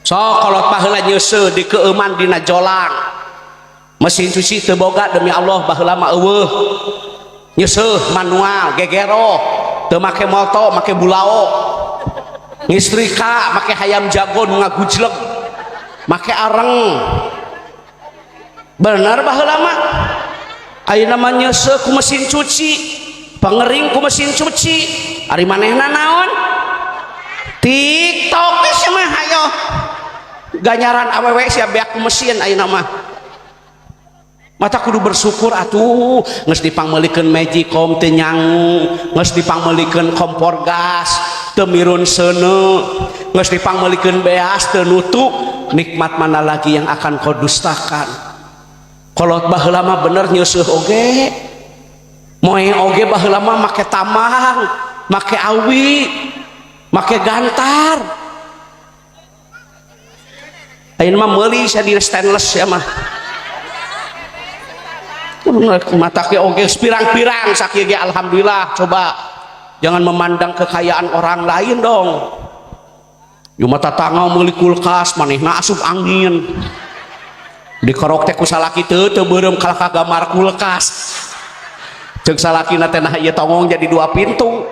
Sok kolot baheula nyeuseuh dikeueuman dina jolang. Mesin cuci teu boga, demi Allah, baheula mah euweuh. Nyeuseuh manual, gegero, teu make moto, make bulao. Ngistrika make hayam jago nu ngagujleg, make areng. Bener, baheula mah. Ayeuna mah nyeuseuh ku mesin cuci, pengering ku mesin cuci. Ari manehna naon? TikTok geus mah. Hayo ganyaran awewe sia beak ku mesin ayeuna mah. Mata kudu bersyukur atuh, geus dipangmeulikeun Magicom teu nyangu, geus dipangmeulikeun kompor gas teu mirun seuneu, geus dipangmeulikeun beas teu nutu. Nikmat mana lagi yang akan kau dustakan? Kolot baheula mah bener nyeuseuh oge, moe oge baheula mah make tamang, make awi, make gantar. Ayeuna mah meuli sia di stainless ya mah. Mata ke oge pirang-pirang sakieu ge alhamdulillah. Coba jangan memandang kekayaan orang lain dong. Ieu mah tatangga meuli kulkas, manehna asup angin. Dikerok teh ku salaki, teu teu beureum kalah ka gambar kulkas. Ceuk salakina teh, "Nah, ieu tongong jadi dua pintu."